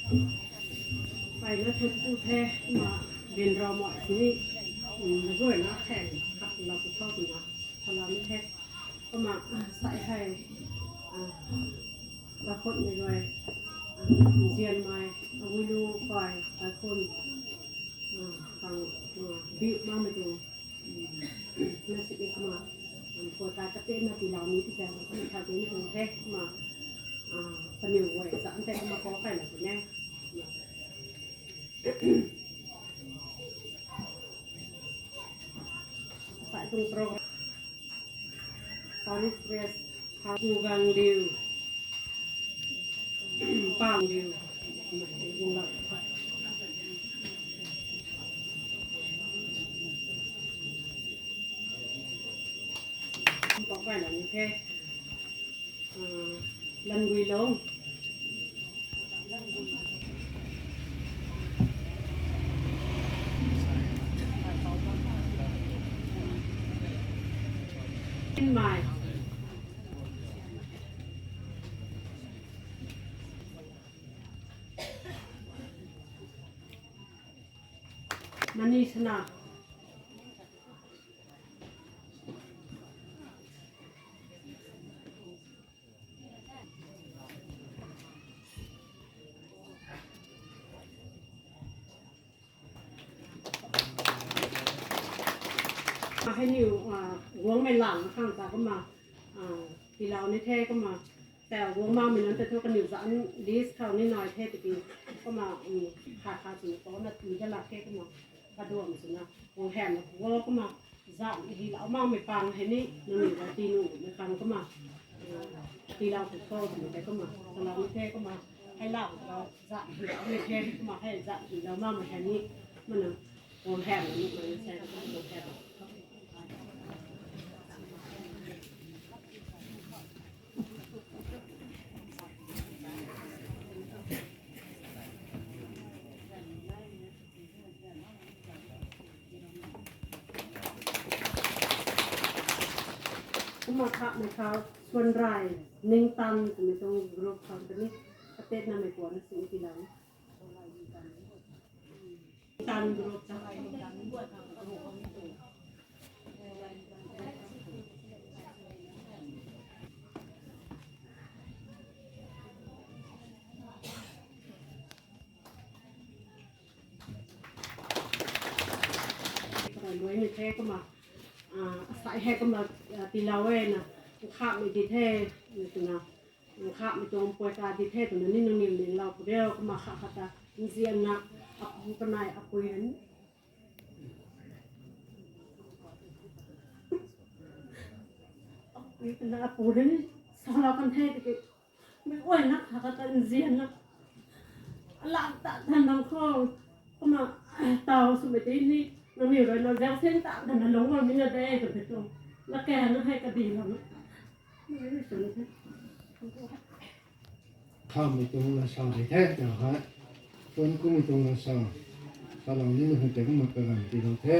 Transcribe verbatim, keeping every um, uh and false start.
Pai na thut tu the, ma bin ro mo sini, um, na goi na khen, khat la pu thau na, thala mi the. Kumna, ah, sai hei, ah, la khut mi rui, ah, zian mai, a wi lu koi, a khun, ah, kang, ah, biu ma mi tu, um, na sini kumna, um, ko ta ta pe na ti lau mi ti zang, kumna thau tu ni tu the, kumna, ah, paniw wai, sa an te kumna ko kai la tu ne. Sai tung program. Parish Priest, Phaku Gang Liu, Pang Liu, Pok Bai Lam the, ah, Lan Gui Long. Mai. Mani Sana. Hei niw, ah, guangmei lang khang ta kumna, ah, tilau ni the kumna, tau guang makmei nunc ta thu kaniw zan list khou ni nai the tiki, kumna, um, kha kha swna ko na tui da lak the kumna, kaduam swna, guang hem na pu o kumna, zan hi lau makmei pang hei ni, nangniw ta ti nuh mei khang kumna, ah, tilau tu tho twmei tei kumna, kalam the kumna, hei lau ta zan hi lau mei the kumna, hei zan hi lau makmei hei ni, mana, guang hem na nuh mei se kumna guang hem. Kumna kha mei khou, Suanrai, Ningtan twmei tuang group khang ta ni, katetnamei puan na sini tilang. Tan group ta. Luai ni the kumna, ah, asai hei kumna, ah, tilau e na, kha mei di the, ni twna, kha mei tuang pui ta di the twna ni nangniw ning lau pu de, kumna kha kha ta, nzian na, apu kanei, apui rin. Apui kanei, apu rin, sa lau kan the tiki. Mei guayna kha kha ta nzian na. Alam ta than nang khou. Kumna, tau swmei tei ni, nangniw rui na zausen ta than na lung bam mi na de, tw the tu. Na kang na hei kadi lam na. Khamei tuang na sa di the, tau hei. Tuan kumei tuang na sa. Sa lam ni na hei tei kumna kaganv tiilou the.